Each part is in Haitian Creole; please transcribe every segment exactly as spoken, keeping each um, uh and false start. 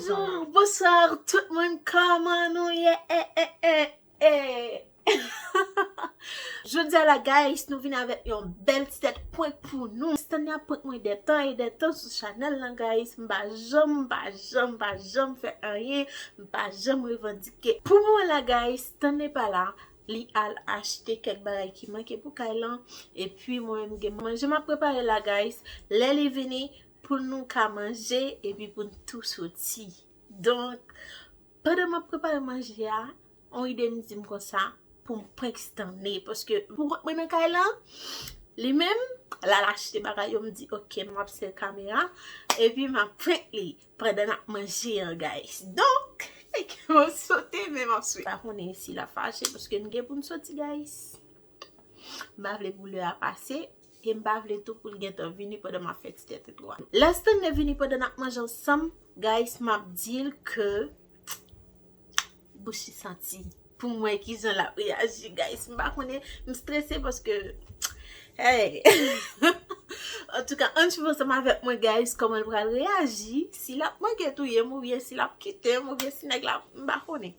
Bonjou, bonswa tout moun, kòman nou ye? Eh, eh, eh, eh. Jodi a la, guys, nou vin avèk yon bèl ti tèt prank pou nou. Stanley ap prank mwen de tan e de tan sou chanèl lan, guys. M pa janm, m pa janm, m pa janm fè anyen. M pa janm revandike. Pou moman la, guys, Stanley pa la. Li al achte kèk bagay ki manke pou kay lan. Epi mwen menm gen manje m ap prepare la, guys. Lè li vini, pou nou ka manje, epi pou n tou soti. Donk, pandan m ap prepare manje a, yon ide m di m konsa, pou m prank Stanley. Paske pou kont mwen nan kay lan, li menm, l al achte bagay yo, m di, "Ok, m ap sèl kamera, epi m ap prank li pandan n ap manje an, guys." Donk, m ap sote, men m ap sou. Pa konnen si l ap fache, paske n gen pou n soti, guys. M pa vle pou lè a pase, e m pa vle tou pou l gentan vini pandan m ap fè ti tèt tou a. Lè Stanley vini pandan n ap manje ansanm, guys, m ap di l ke bouch li santi. Pou m wè kijan l ap reyaji, guys. M pa konnen, m strese paske, hey! Antouka, ann swiv ansanm avèk mwen, guys, kòman l pral reyaji, si l ap manke touye m oubyen si l ap kite m oubyen si nèg la, m pa konnen.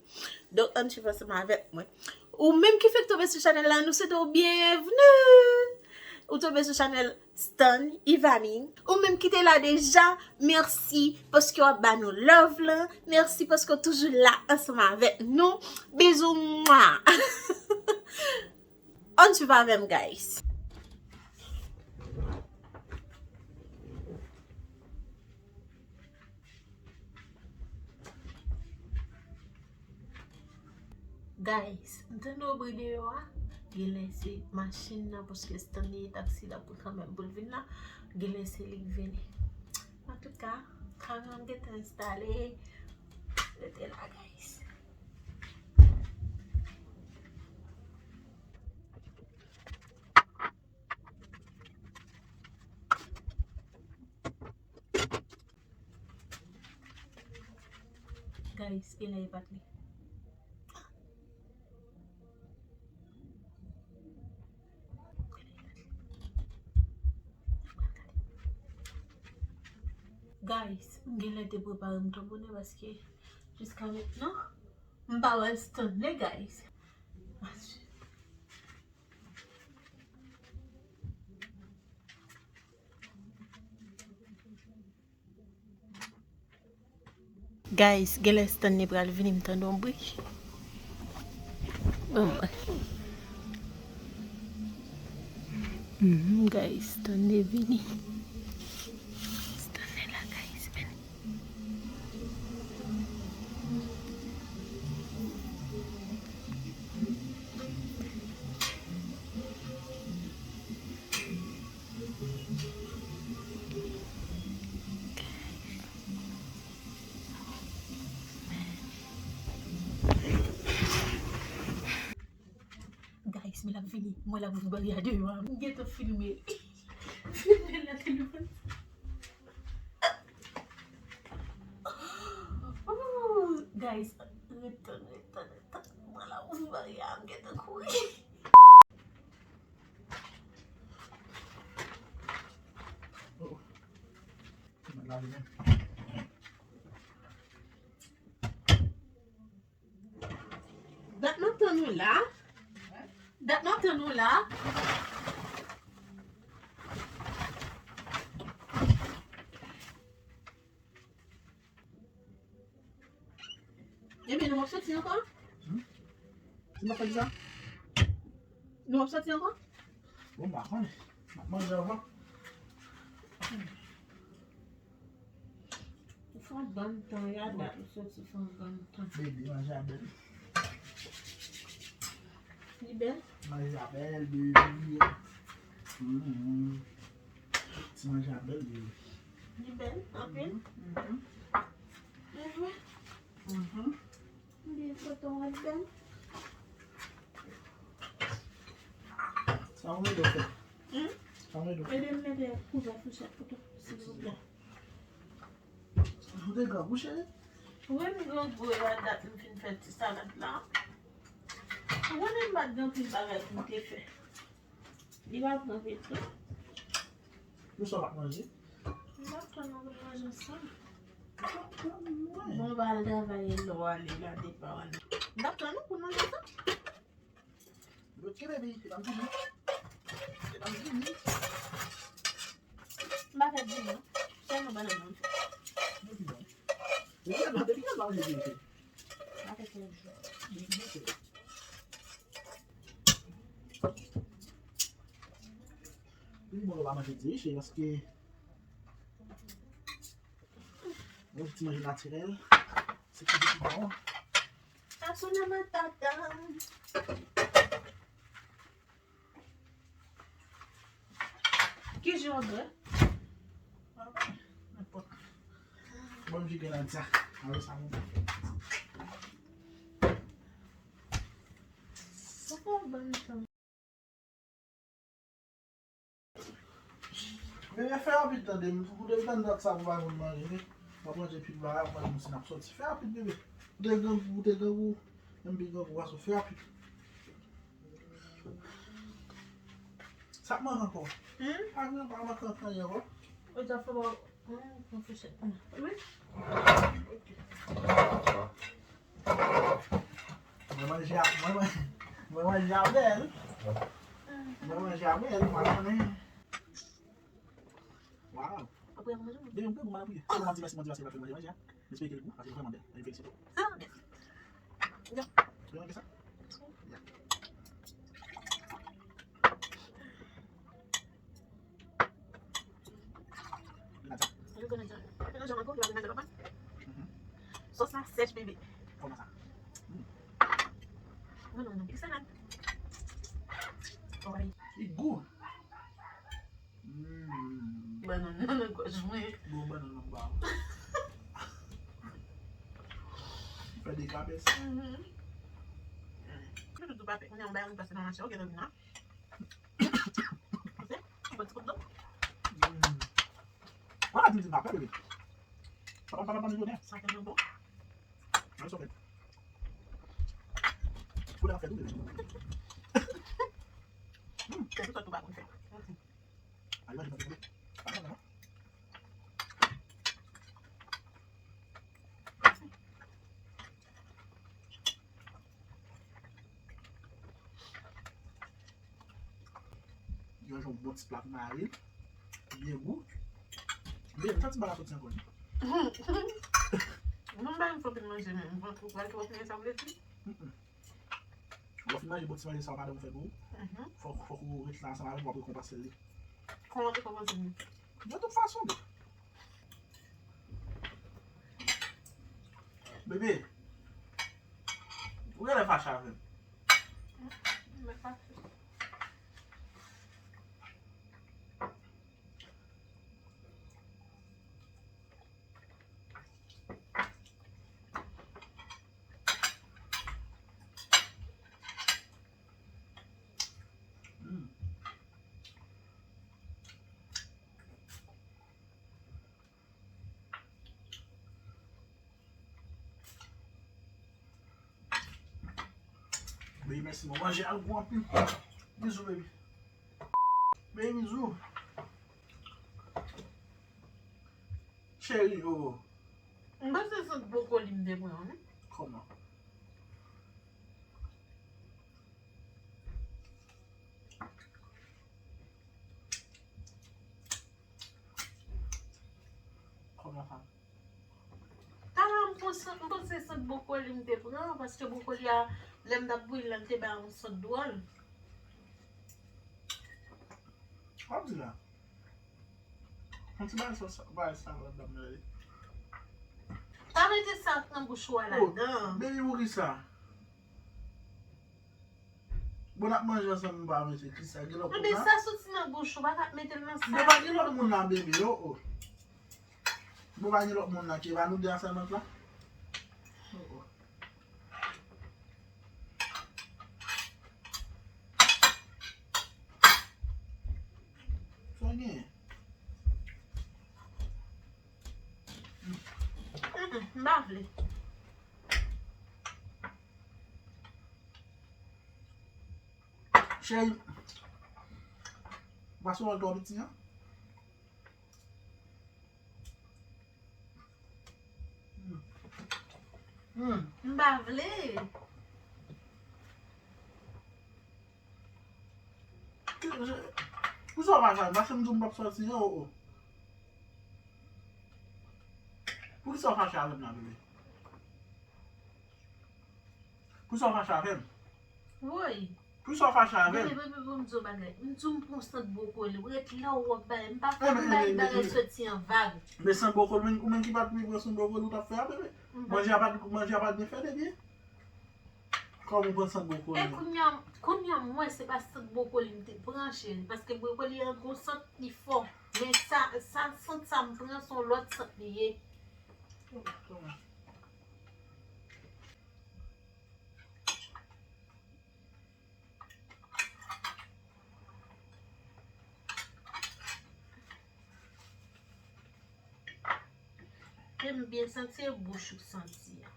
Donk, ann swiv ansanm avèk mwen. Ou menm ki fèk tonbe sou chanèl la, nou swete w byenvni! Ou tonbe sou chanèl Stan Ivany. Ou menm ki te la deja, mèsi paske w ap ba nou love lan. Mèsi paske w toujou la ansanm avèk nou. Bizou, mwa! Ann swiv avè m, guys. Guys, m tande yon bri deyò a. Genlè se machin nan, paske Stanley taksi la pou kanmenm pou l vin la. Genlè se li k vini. Antouka, kamera m gentan enstale. Rete la, guys. Guys, genlè e pa t li. Guys, m genlè te prepare m twò bonè paske jiska mentnan, m pa wè Stanley, guys. Guys, genlè Stanley pral vini, m tande yon bri. Oh my. Mhm, guys, Stanley vini. Stanley la, guys, vini. Guys, men l ap vini. Mwen l ap ouvri baryè a deyò a. M gentan filme. Filme l nan telefòn. Ooh, guys, ret tann, ret tann, ret tann. Mwen la ouvri baryè a, m gentan kouri. Dat m ap tann ou la. Dat m ap tann ou la. Ebyen, nou ap soti ankò? Hmm? Se pa fè sa? Nou ap soti ankò? Bon, m pa konnen. M ap manje avan. Ou fè yon bann tan, ya dat ou soti fè yon bann tan. Bebe, manje a bèl. Li bèl? Manje a bèl, bebe. Mhm. Ti manje a bèl, bebe. Li bèl, anpil? Mhm. Mhm. Mhm. Li foto w ap bèl. Sa w ede w fè? Hmm? Sa w ede w fè? Ede m mete kouvè fouchèt pou tou, silvouplè. Ou te grangou, cheri? Wi, m grangou, e a dat m fin fè ti salad la. Ou konnen m pa t gen anpil bagay pou m te fè. Li pa pran pito. Pou sa w ap manje? M ap tann nou pou n manje ansanm. Bon, va al travay lè w ale la, depa w ale. M t ap tann ou pou manje sa. Yo, kenbe, baby, se pa m fini. Se pa m fini. M pa fè diri non. Sèlman bannann nan m fè. Depi lè, depi lè, m pa manje diri. M pa fè sèl jou. Li bon lè w pa manje diri, cheri, paske yon ti manje natirèl, se toujou pi bon. Hakuna Matata. Ki ji w dwe? Nenpòt. Bon, ji grenadya. Alò, sa bon. Sa pa bon, sa. Bebe, fè rapid tande m. Ou te tann dat sa pou pa konn manje, wi. W ap manje pi ba, w ap manje moun si n ap sòti. Fè rapid, bebe. Ou te grangou, ou te grangou. Menm pi grangou, aso, fè rapid. Sa k manke ankò? Hmm? Pa gen, pa manke anyen ankò. Ou te fè bon. Hmm, mwen fè chèk. Wi. Ok. Mwen manje a, mwen manje, mwen manje avè l. Mwen manje avè l, mwen konnen. Waw. Apre, mwen manje. Depi mwen manje, mwen manje. Mwen di mèsi, mwen di mèsi, mwen manje a. Mwen espere ke l gou, paske l vrèman bèl. Mwen felisite w. Vrèman bèl. Ya. Vrèman bèl sa? Ya. Grenadya. Yo grenadya. Grenadya mango, yo grenadya papa. Mhm. Sòs la sèch, bebe. Kòman sa? Mm. Non, non, non. Ki salad? Oy. Li gou. Mm. Bannann nan nan gòj mwen. Bon, bannann nan ba. Fè de kabès. Mhm. Mwen tout pa pè. Kounye a yon bagay mwen pase nan mache, ok, nan vin la. Bon, ti kout dlo. Mm. Wala, di m di m pa pè, bebe. Papa, papa, papa, milionè. Sa tèlman bon. Mwen sou fèt. Pou lè ap fèt, wi, bebe. Mm. Se tout sa tou pa konn fè. Ay, manje nan fèt, wi. Pa nan, non. Yo jwenn yon bon ti plat mari, byen gou. Men, m santi bagay soti ankò, wi. Non, m pa yon fò fin manje menm. Vant ou pral twò plen, sa vle di? Mm-mm. Lè w fin manje bon ti manje sa madanm ou fè pou ou, mhm, fòk, fòk ou ret la ansanm avè l pou w ap rekonpanse l li. Kòman w rekonpanse l li? De tout fason. Bebe, ou genlè fache avè m. Mwen fache. Mm. Baby, mèsi, mwen manje a gou anpil. Bizou, baby. Baby, bizou. Cheri, oh. M panse se sant bwokoli m te pran, wi. Kòman? Kòman sa? Talè a m panse, m panse se sant bwokoli m te pran, paske bwokoli a, lè m t ap bouyi l la, l te bay yon sant dwòl. Sa w ap di la? Yon ti bagay sa, sa, bagay sa, madanm nan ye. Pa mete sa nan bouch ou a ladan. Baby, poukisa? Bon, n ap manje ansanm, m pa mete kisa, gen lòt moun la. Bebe, sa soti nan bouch ou, pa ka mete l nan sa. Bon, pa gen lòt moun la, bebe, oh, oh. Bon, pa gen lòt moun la, ke pa nou de a sèlman la. Oh, oh. Sa w gen? Mm-mm, m pa vle. Cheri, pase w twò piti, an? Hmm. M pa vle. Poukisa w fache avè m? Paske m di w m p ap sòti an, o, o. Poukisa w fache avè m la, bebe? Poukisa w fache avè m? Woy. Poukisa w fache avè m? Bebe, bebe, bebe, m di w bagay. M di w m pran sant bwokoli. Ou ret la ou ap bay. M pa fè m bay bagay soti an vag. Men sant bwokoli, ou menm ki pa t vle pran sant bwokoli, ou t ap fè a, bebe. Manje a pa t, manje a pa t byen fèt, ebyen? Kòman w pran sant bwokoli? E kounye a, kounye a, m wè se pa sant bwokoli m te pran, cheri, paske bwokoli an gon sant li fò. Men sa, sa, sant sa m pran, se yon lòt sant li ye. Ke m byen santi, e bouch ou santi a.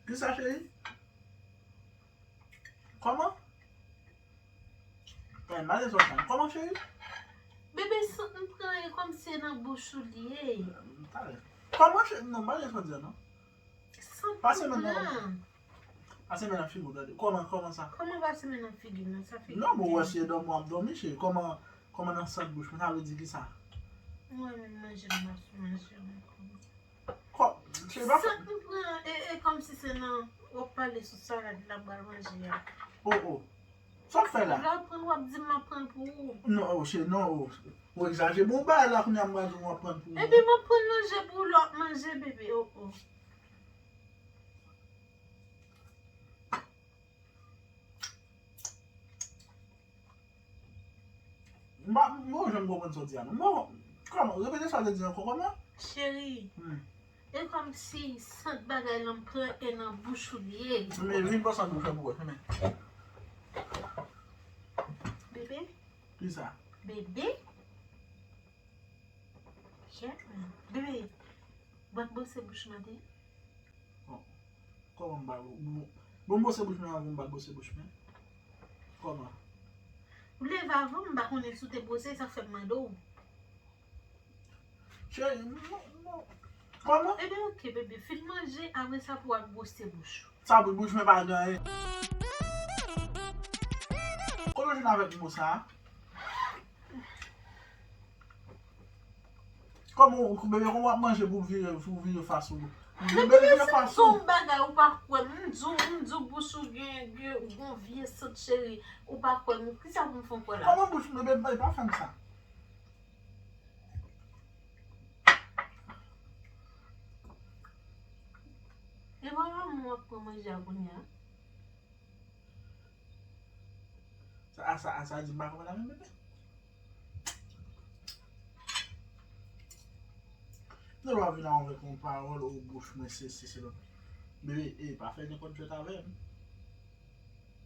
Kisa, cheri? Kòman? Kay, malèz w ap tann. Kòman, cheri? Bebe, sant m pran e kòmsi se nan bouch ou li ye. Talè. Kòman, cheri? Non, malèz w ap di a, non. Sant m pran. Pase men nan, pase men nan figi w, tande. Kòman, kòman sa? Kòman pase men nan figi m nan? Sa figi m. Non, bon, ou wè se dòmi w ap dòmi, cheri. Kòman, kòman nan sant bouch mwen, sa vle di kisa? Mwen menm manje m ap sou manje mwen kòman. Kò, cheri, pa fè. Sant m pran, e, e kòmsi se nan, w ap pale sou salad la m pral manje a. O, o. Sa w fè la? Lè w pran, w ap di m m ap pran l pou ou. Non, o, cheri, non, o. Ou egzajere. Bon, bagay la kounye a m pral di w m ap pran l pou ou. Ebyen, m ap pran l nan je pou ou lè w ap manje, bebe, o, o. M pa, m pa janm konprann sa w di a, non. Bon, kòman? Repete sa w te di ankò, kòman? Cheri, hmm, e kòmsi sant bagay la m pran e nan bouch ou li ye. Men vin pran sant bouch la pou wè, men. Bebe? Kisa? Bebe? Bebe, w ap bwose bouch mwen, tande? Bon, kòman m ba ou? Bon, bon, m bwose bouch mwen avan m pa bwose bouch mwen. Kòman? Ou leve avan m, m pa konnen si w te bwose, sa fè m mande w. Cheri, non, non. Kòman? Ebyen, oke, bebe, fin manje, apre sa pou w al bwose bouch ou. Sa pou bouch mwen pa gen anyen. Kote w jwenn avèk mo sa a? Kòman w, bebe, kòman w ap manje pou w vire, pou w vire fas ou? Bebe, vire fas ou. Gon bagay ou pa kwè m, m di w, m di w bouch ou gen, gen, gon vye sant cheri, ou pa kwè m, kisa pou m fè w kwè la? Kòman bouch, bebe, pa fè m sa. E pa mwen w ap pran manje a kounye a? Sa, a sa, a sa di m pa konprann la menm, bebe. Non, w ap vin avèk yon pawòl, o bouch mwen, se, se, se lòt. Bebe, e, pa fè nenpòt jwèt avè m.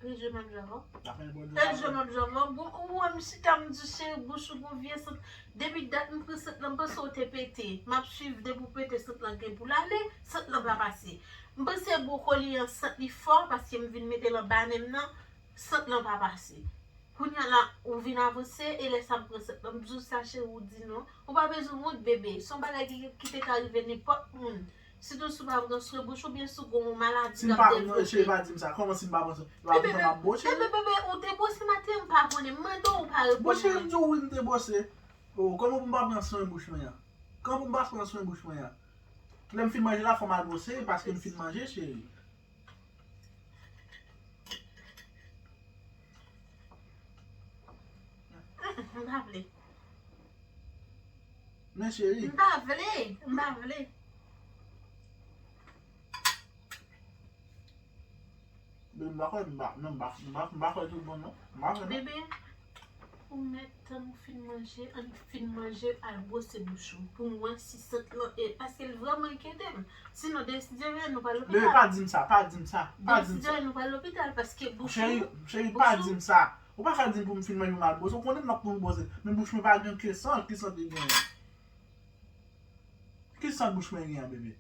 E je m ap jwe avè w? Pa fè nenpòt jwèt avè m. E je m ap jwe avè w? Bon, ou wè m chita, m di cheri, bouch ou gon vye sant. Depi dat m pran sant lan, m panse w te pete. M ap swiv depi w pete, sant lan gen pou l ale, sant lan pa pase. M panse bwokoli an sant li fò, paske m vin mete l anba nen m nan, sant lan pa pase. Kounye a la, ou vin avanse, e lè sa m pran sant lan, m di w sa, cheri, ou di non. Ou pa bezwen wont, bebe. Se yon bagay ki, ki te ka rive nenpòt moun. Sitou si w pa pran swen bouch ou, oubyen si w gen yon maladi k ap devlope. Si m pa, non, cheri, pa di m sa. Kòman si m pa pran swen? Yo ap di m ap bwose. Bebe, bebe, ou te bwose maten, m pa konnen. M mande w, ou pa reponn mwen. Bon, cheri, m di w wi, m te bwose. O, kòman pou m pa pran swen bouch mwen an? Kòman pou m pa pran swen bouch mwen an? Lè m fin manje la, fò m al bwose, paske m fin manje, cheri. Mm, mm, m pa vle. Men cheri. M pa vle, m pa vle. Men m pa kwè, m pa, non, m pa, m pa, m pa kwè tout bon, non. M pa kwè, non. Bebe, ou mèt tann ou fin manje, annik fin manje, al bwose bouch ou. Pou m wè si sant lan, e, paske l vrèman enkyete m. Sinon, depi jodi a, nou pral lopital. Bebe, pa di m sa, pa di m sa, pa di m sa. Depi jodi a, nou pral lopital, paske bouch ou, cheri, cheri, pa di m sa. Ou pa ka di m pou m fin manje, m al bwose. Ou konnen m ap pou m bwose. Men bouch mwen pa gen ke sant, ki sant li genyen? Ki sant bouch mwen gen an, bebe?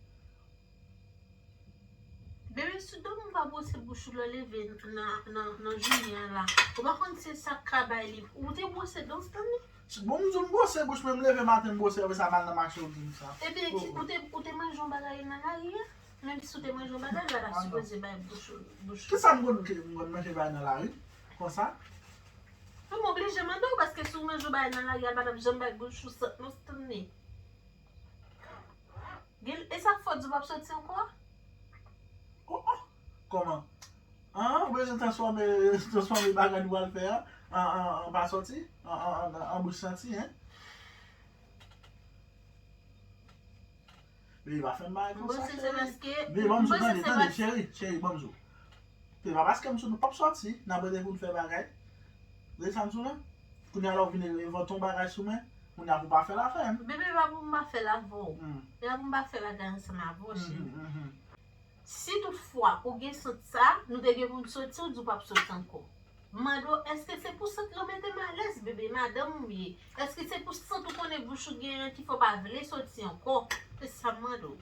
Bebe, si w dòmi, ou pa bwose bouch ou lè w leve nan, nan, nan jounen an la. Ou pa konn se sa k ka bay li. Ou te bwose dan w, Stanley? Bon, m di w m bwose bouch mwen, m leve maten, m bwose, apre sa m al nan mache, ou di m sa. Ebyen, ou te, ou te manje yon bagay nan lari a? Menm si w te manje yon bagay, li pa ta sipoze bay bouch ou, bouch ou. Kisa m konn, ke m konn manje bagay nan lari? Konsa? Mwen oblije mande w, paske si w manje yon bagay nan lari a, li pa t ap janm bay bouch ou sant non, Stanley. Gen, e sa k fè w di w p ap soti ankò? Oh, oh. Kòman? An, ou bezwen transfòme, transfòme bagay nou pral fè a an, an, an pa sòti? An, an, an, an bouch santi, en? Baby, pa fè m bagay konsa, cheri. Baby, ban m sou, tande, tande, cheri, cheri, ban m sou. Se pa paske m sou nou p ap sòti, n ap rete pou n fè bagay. Desann sou la. Kounye a la ou vin envante yon bagay sou mwen, kounye a pou w pa fè l avè m. Bebe, pa pou m pa fè l avè w. Hmm. E pa pou m pa fè bagay ansanm avè w, cheri. Mhm, mhm. Si toutfwa ou gen sant sa, nou te gen pou n soti, ou di w p ap soti ankò. M mande w, èske se pou sant lan mete m alèz, bebe, madanm ou m ye? Èske se pou sant ou konnen bouch ou genyen an ki fè w pa vle soti ankò? Se sa m mande w.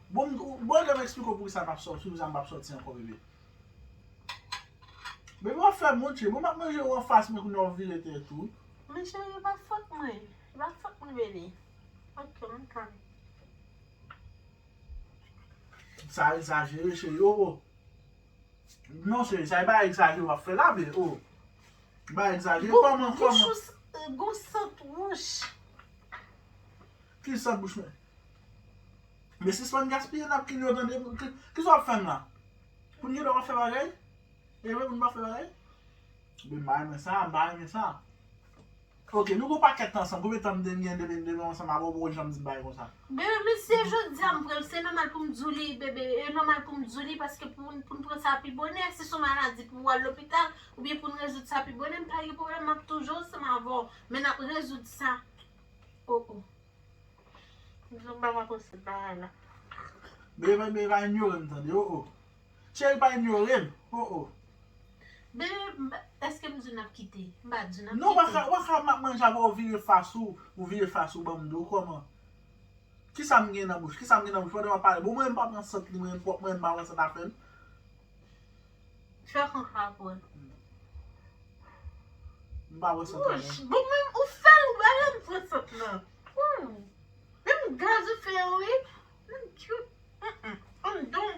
Bon, m, bon, lè m eksplike w poukisa m ap sòti, poukisa m p ap sòti ankò, bebe. Bebe, w ap fè m wont, cheri. Bon, m ap manje w anfas mwen, kounye a w vire tèt ou. Men cheri, e pa fòt mwen. E pa fòt mwen, bebe. Ok, m konn. Sa egzajere, cheri. Oh, oh. Non, cheri, sa e pa egzajere w ap fè la, men, oh. Pa egzajere. Kòman, kòman? Bouch ou s-, gon sant wouch. Ki sant bouch mwen? Men sispann gaspiye napkin yo, tande. Ki, kisa w ap fè m la? Pou n gen dwa pa fè bagay? E vre pou n pa fè bagay? Men m pa renmen sa, m pa renmen sa. Ok, nou gon pakèt tan ansanm. Konbyen tan m te gen depi, depi m ansanm avè w, ou poko janm di m bagay konsa? Bebe, men si e jodi a m pran l, se nòmal pou m di w li, bebe. E nòmal pou m di w li, paske pou, pou n pran sa pi bonè, si se yon maladi pou w al lopital, oubyen pou n rezoud sa pi bonè, m pa gen pwoblèm, m ap toujou ansanm avè w. Men n ap rezoud sa. Oh, oh. M di w m pa ka konsa bagay la. Bebe, bebe, pa inyore m, tande, oh, oh. Cheri, pa inyore m. Oh, oh. Bebe, m pa, èske m di w n ap kite? M pa di w n ap kite. Non, w pa ka, w pa ka m ap manje avè w, ou vire fas ou, ou vire fas ou ban m do, kòman? Kisa m gen nan bouch? Kisa m gen nan bouch? Pandan w ap pale. Bon, mwen, m pa pran sant li, mwen, m pwòp, mwen, m pa pran sant afè m. Fè konsa pou wè. M pa pran sant afè m. Wouch, bon, men ou fè l, ou pa janm pran sant lan. Hmm. Menm gaz ou fè yo, wi. Menm cute. Mm-mm. Anndan w,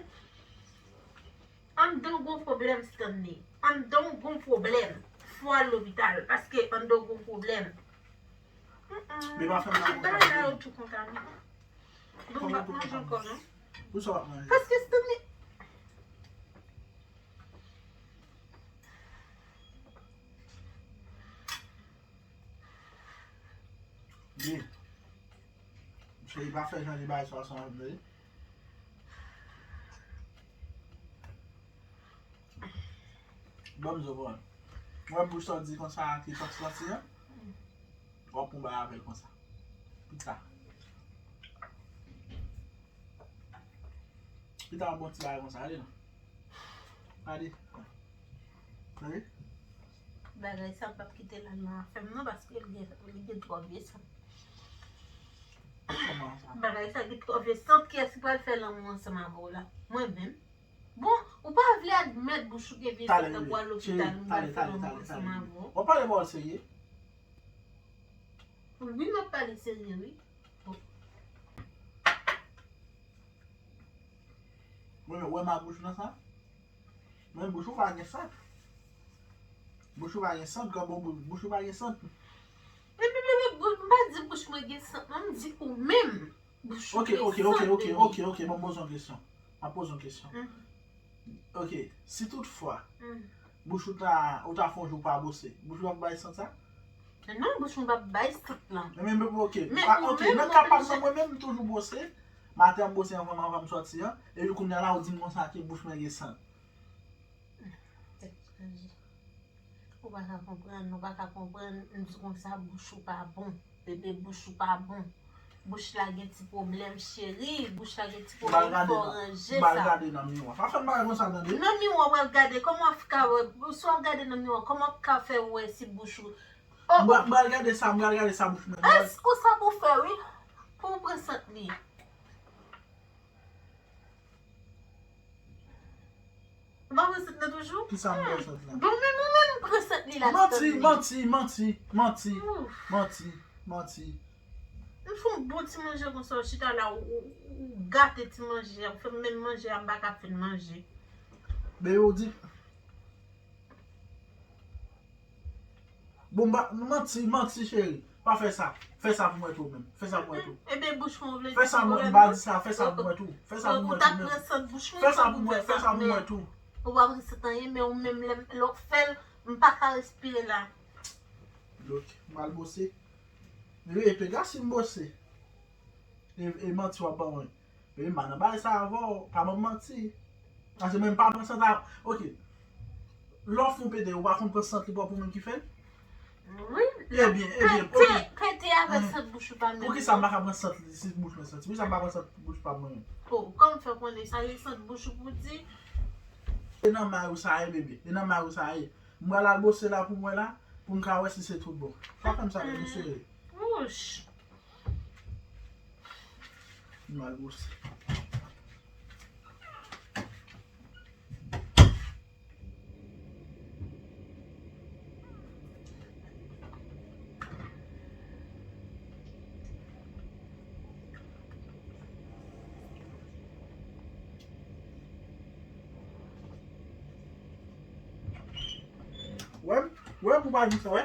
anndan w gon pwoblèm, Stanley. Anndan w gon pwoblèm. Fò w al lopital, paske anndan w gon pwoblèm. Mm-mm. Men pa fè m la konsa, bagay la yo tou kontamine. Bon, m p ap manje ankò, non. Poukisa w p ap manje? Paske Stanley. Bebe. Cheri, pa fè jan de bagay sa ansanm avè m, tande. Ban m zo, bon. Mwen, bouch sa w di konsa, ki sòti sòti an. W ap pran bagay avè l konsa. Pita. Pita, w ap bon ti bagay konsa, ale non. Ale. Tande? Bagay sa p ap kite l al nan afè m non, paske li gen, li gen twò vye sant. Kòman sa? Bagay sa gen twò vye sant, kiyès ki pral fè lanmou ansanm avè w la? Mwen menm? Bon, ou pa vle admèt bouch ou gen vye sant pou al lopital, m pral fè lanmou ansanm avè w. W ap pale pawòl serye? Wi, m ap pale serye, wi. Mwen, wè ma bouch nan sa? Mwen, bouch ou pa gen sant. Bouch ou pa gen sant, kòm bouch ou pa gen sant. Epi, bebe, m pa di bouch mwen gen sant, non, m di ou menm. Bouch ou gen sant, bebe. Ok, ok, ok, ok, ok, ok, bon, m poze yon kesyon. M ap poze yon kesyon. Ok, si toutfwa, bouch ou ta, ou ta fè yon jou pa bwose, bouch ou ap bay sant sa? Non, bouch mwen p ap bay sant lan. Men, men, ok. Men ou menm, nan ka pa m nan, mwen menm, m toujou bwose. Maten, m bwose anvan, anvan m sòti an. Epi kounye a la, ou di m konsa ke bouch mwen gen sant. Ou pa ka konprann, ou pa ka konprann, m di konsa, bouch ou pa bon. Bebe, bouch ou pa bon. Bouch la gen ti pwoblèm, cheri. Bouch la gen ti pwoblèm, fò ranje sa. M pral gade nan miwa. Pa fè m bagay konsa, tande. Nan miwa, w pral gade. Kòman w ka wè? Si w ap gade nan miwa, kòman w ka fè wè si bouch ou Oh, m pral gade sa, m pral gade sa bouch mwen. Èske w sa pou fè, wi, pou w pran sant li? Ou pa pran sant lan toujou? Kisa m pran sant lan? Bon, men ou menm pran sant li la, Stanley. Manti, manti, manti, manti, manti, manti. M fè yon bon ti manje konsa, w chita la, ou, ou, ou gate ti manje a, ou fè menm manje a, m pa ka fin manje. Bebe, ou di. Bon, ba, manti, manti, cheri. Pa fè sa. Fè sa pou mwen tou, menm. Fè sa pou mwen tou. Ebyen, bouch mwen, ou vle di. Fè sa, mwen, m pa di sa. Fè sa pou mwen tou. Fè sa pou mwen tou, menm. Ou t ap pran sant bouch mwen, fè sa pou mwen, fè sa pou mwen tou. Ou pa pran sant anyen, men ou menm, lè, lè w fè l, m pa ka respire la. Donk, m al bwose. Epi, gasi m bwose. E, e manti w ap ban mwen. Epi, m pa nan bagay sa avè w, pa ban m manti. Paske mwen, m pa pran sant a, oke. Lè w fè yon pede, ou pa konn pran sant li pa pou moun ki fè l? Wi. Ebyen, ebyen, oke. Pete avèk sant bouch ou pa menm. Poukisa m pa ka pran sant li si bouch mwen santi? Poukisa m pa pran sant bouch pa mwen menm? O, kòman fè konnen sa, se sant bouch ou pou di? E nan may ou sa ye, bebe. E nan may ou sa ye. M pral al bwose la pou mwen la, pou m ka wè si se tout bon. Pa fè m sa, bebe, cheri. Wouch. M al bwose. Wè, wè, pou pa di sa, wè.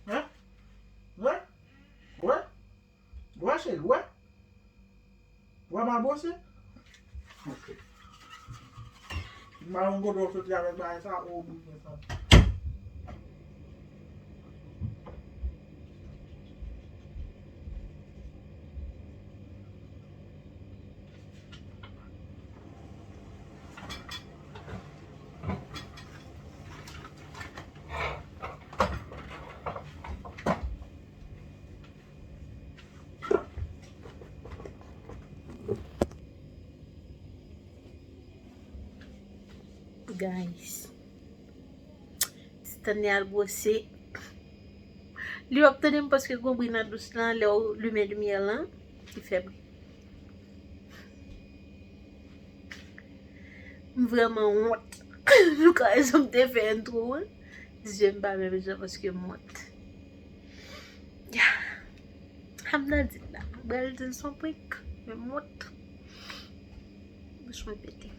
Hein? Wè, wè. Wè, cheri, wè. Wè, m al bwose. Ok. M pa yon kote w soti avèk bagay sa, o, bout mwen sa. Guys. Ti Stanley al bwose. Li w ap tande m paske gon bri nan douch lan lè w limen limyè lan ki fè bri. M vrèman wont. Nou ka wè jan m te fè entwo an. Zye m pa menm jan paske m wont. Ya. Hamna di la. M pral di l se yon prank. Men m wont. Bouch mwen pete.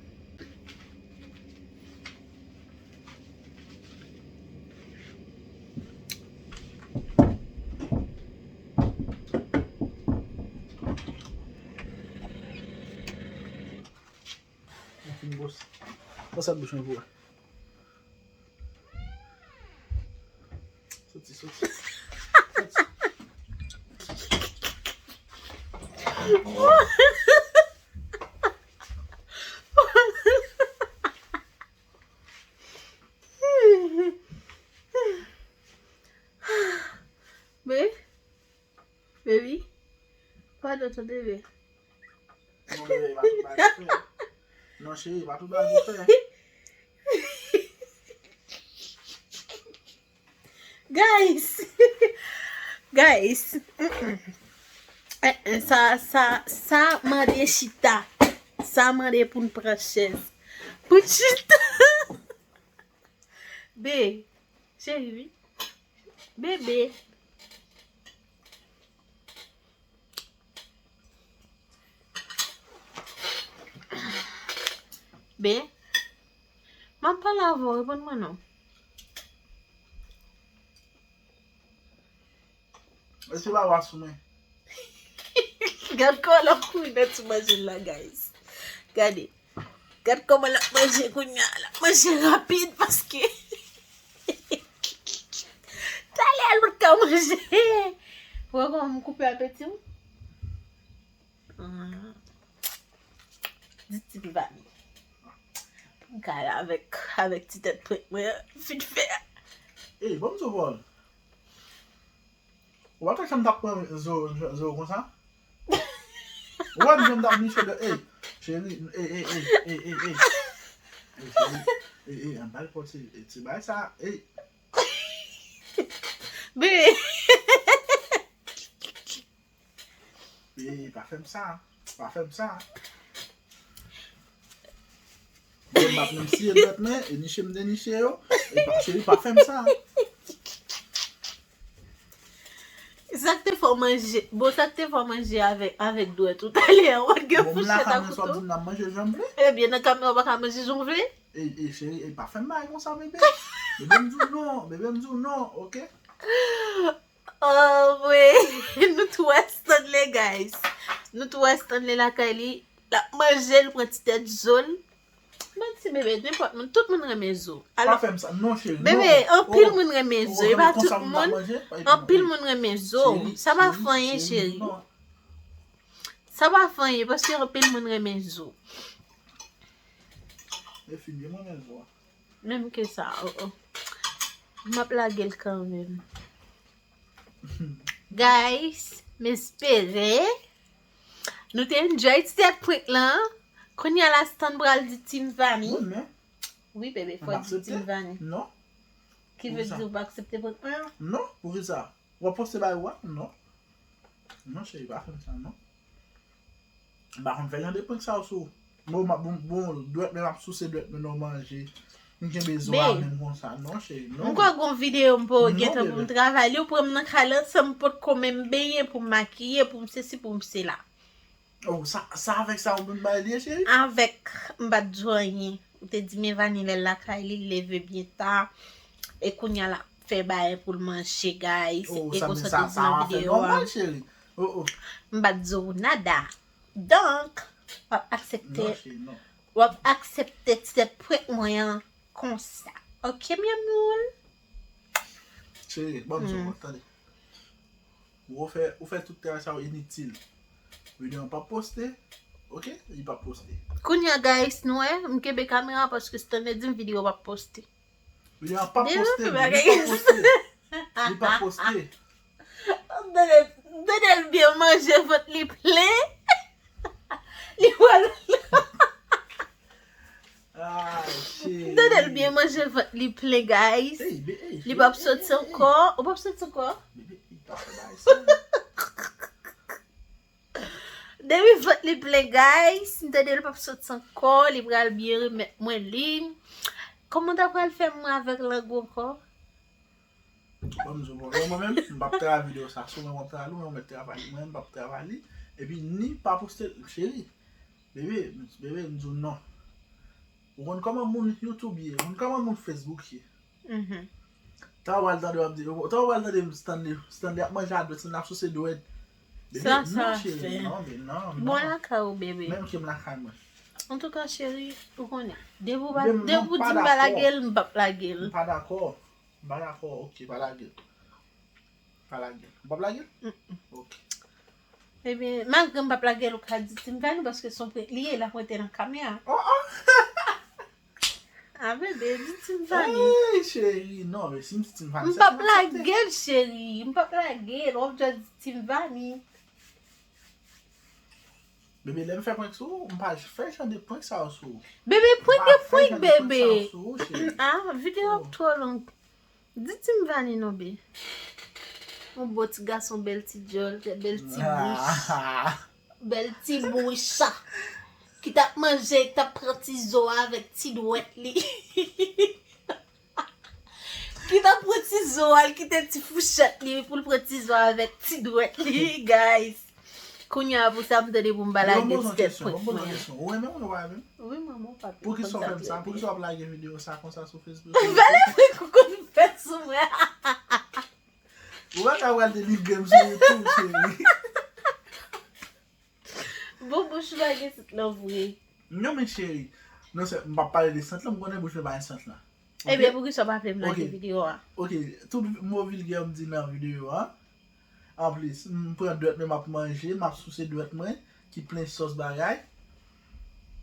Mwen fin bwose. Bwose bouch mwen pou wè. Soti, soti. Soti. Be, baby, padon tande be. Non, bebe, pa tou bagay fè. Non, cheri, pa tou bagay fè. Guys, guys, mm-mm. Eh, eh, sa, sa, sa mande chita. Sa mande pou n pran chèz. Pou n chita. Be, cheri, wi. Bebe. Be, m ap pale avè w, reponn mwen non. E se pa wa sou mwen. Gad kòman l ap kouri nan ti manje l la, guys. Gade. Gad kòman l ap manje kounye a. L ap manje rapid paske talè l pa t ka manje. Ou wè kòman m koupe apeti w? Di ti pipa m. Pou m ka ale avèk, avèk ti tèt prank mwen an, vit fè. Ey, ban m di w pawòl. Ou pa t wè jan m t ap pran zo, zo konsa? Ou wè jan m t ap niche de, ey, cheri, ey, ey, ey. Ey, cheri, ey, ey, ann bay pòt, ey, ti bay sa, ey. Be. Ey, pa fè m sa. Pa fè m sa. Mwen m ap menm siye dwèt mwen, e niche m deniche yo. E pa, cheri, pa fè m sa. Sa k te fè w manje, bon, sa k te fè w manje avèk, avèk dwèt ou talè a, w pa t gen fouchèt ak kouto? Bon, m nan kamera, sa w di m nan manje jan m vle? Ebyen, nan kamera, w pa ka manje jan w vle? E, e, cheri, e pa fè m bagay konsa, bebe. Bebe, m di w non, bebe, m di w non, oke? Oh, wi. Nou t wè Stanley, guys. Nou t wè Stanley lakay li. L ap manje, l pran ti tèt zo l. Manti, bebe, nenpòt moun, tout moun renmen zo. Pa fè m sa. Non, cheri, non. Bebe, anpil moun renmen zo. E pa tout moun. Anpil moun renmen zo. Sa pa fè anyen, cheri. Sa pa fè anyen, paske anpil moun renmen zo. E fini, mwen renmen zo. Menm ke sa, oh, oh. M ap lage l kanmenm. Guys, m espere nou te enjoy ti tèt prank lan. Kounye a la, Stan pral di Team Vani. Wi, men. Wi, bebe, fò di Team Vani. Non. Ki vle di ou pa aksepte prank mwen an? Non, poukisa? W ap poste bagay ou a? Non. Non, cheri, pa fè m sa, non. M pa konn fè jan de prank sa yo sou. Bon, m ap, bon, bon, dwèt mwen, m ap souse dwèt mwen nan manje. M kenbe zo a menm konsa. Non, cheri, non. M kwè gon videyo m pa gentan pou m travay li, ou pran m nan kay la, san m potko menm benyen pou m makiye, pou m sesi, pou m sela. Oh, sa, sa avèk sa ou menm bay li, cheri? Avèk, m pa t di w anyen. Ou te di men Vani lè l lakay li, l leve byen ta. E kounye a l ap fè bagay pou l manje, guys. E konsa w te di nan videyo a. Oh, sa, sa, sa fè nòmal, cheri. Oh, oh. M pa t di w nada. Donk, w ap aksepte, w ap aksepte ti tèt prank mwen an konsa. Oke, mi amor? Cheri, ban m zo, tande. Ou fè, ou fè tout travay sa yo initil. Videyo an p ap poste, oke? Li p ap poste. Kounye a, guys, nou wè, m kenbe kamera paske Stanley di m videyo p ap poste. Videyo an p ap poste, li p ap poste. Li p ap poste. Tande, tande l byen manje, vant li plen. Li pral. Ay, cheri. Tande l byen manje, vant li plen, guys. Li p ap soti ankò. Ou p ap soti ankò? Bebe, li pa fè bagay sa. Depi vant li plen, guys, m tande l p ap soti ankò, li pral byen remèt mwen li. Kòman w ta pral fè mwen avèk lang ou ankò? Ban m di w, bon, mwen menm, m p ap travay videyo sa sou mwen, w ap travay li, mwen, mwen p ap travay li. Epi ni pa poste l, cheri. Bebe, bebe, m di w non. Ou konn kòman moun YouTube ye, ou konn kòman moun Facebook ye. Mhm. Tan w al tande w ap di, tan w al tande Stanley, Stanley ap manje a dwèt, Stanley ap souse dwèt. Bebe, sa, non, sa cheri, fè. Non, bebe, non, non. Bon lakay ou, bebe. Menm ke m lakay mwen. Antouka, cheri, ou konnen. Depi w pa, depi w di m pa lage l, m p ap lage l. M pa dakò. M pa dakò, oke, pa lage l. Pa lage l. Ou p ap lage l? Mm-mm. Oke. Ebyen, malgre m p ap lage l, ou ka di Team Vani, paske se yon prank li ye, l ap rete nan kamera. Oh, oh. A, bebe, di Team Vani. Ey, cheri, non, men si m di Team Vani, m p ap lage l, cheri. M p ap lage l. W ap just di Team Vani. Bebe, lè m fè prank sou ou, m pa fè jan de prank sa yo sou ou. Bebe, prank e prank, bebe. Ah, videyo ap twò long. Di Team Vani non, be. Yon bon ti gason, bèl ti djòl, bèl ti bouch. Bèl ti bouch. Ki t ap manje, ki t ap pran ti zo a avèk ti dwèt li. Ki t ap pran ti zo a, l kite ti fouchèt li pou l pran ti zo a avèk ti dwèt li, guys. Kounye a pou sa m tande pou m pa lage ti tèt prank mwen. Ou renmen mwen ou pa renmen m? Wi, manman, w pa pi konn sa. Poukisa w fè m sa? Poukisa w ap lage videyo sa konsa sou Facebook? Valè prank ou konn fè sou mwen. Ou wè sa pral delivre m sou YouTube, cheri. Bon, bouch ou pa gen sant lan vre. Non, men cheri. Non, se, m p ap pale de sant lan, m konnen bouch mwen pa gen sant lan. Ebyen, poukisa w pa vle m lage videyo a? Oke, tout mo vilgè m di nan videyo a. Anplis, m pran dwèt mwen, m ap manje, m ap souse dwèt mwen, ki plen sòs bagay.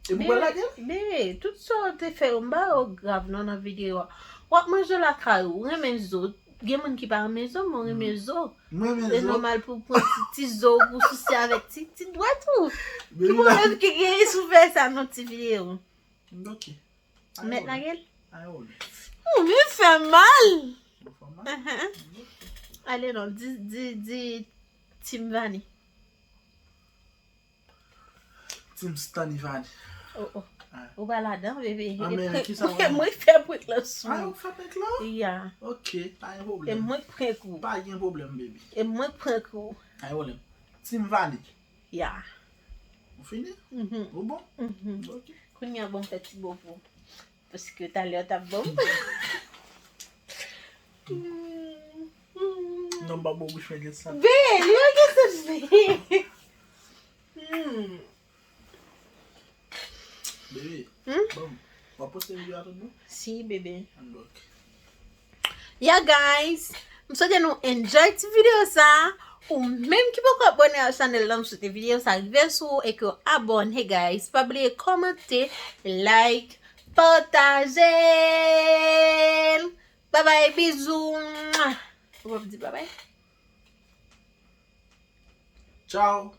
E pou pral lage l? Bebe, tout sa w te fè yo, m pa wè yo grav non nan videyo a. W ap manje lakay ou, ou renmen zo. Gen moun ki pa renmen zo, men w renmen zo. M renmen zo. Se nòmal pou w pran ti, ti zo w pou w souse avèk ti, ti dwèt ou. Ki pwoblèm ki genyen si w fè sa nan ti videyo? Ok. Mèt lage l? Ou vin fè mal. Ou fè mal? Ahan. Ok. Ale non, di, di, di Team Vani. Team Stanley Vani. Oh, oh. Ou pa ladan, bebe. Ah, men kisa w mwen fè prank lan sou. Ah, ou fè prank lan? Ya. Ok, pa gen pwoblèm. E mwen k prank ou. Pa gen pwoblèm, bebe. E mwen k prank ou. Pa gen pwoblèm. Team Vani. Ya. Ou fini? Mhm. Ou bon? Mhm. Ok. Kounye a bon fè ti bobo. Paske talè w t ap bon. Non, m pa bon bouch mwen gen sant. Be, li yo gen sant, be. Hmm. Bebe, hmm? Bon, w ap poste videyo a tout bon? Si, bebe. Ok. Yeah, guys, m swete nou enjoy ti videyo sa. Ou menm ki poko abòne a chanèl la, m swete videyo sa rive sou ou e ke w abòne, guys. Pa bliye kòmante, like, pataje l. Babay, bizou. Ou p ap di babay? Tchao.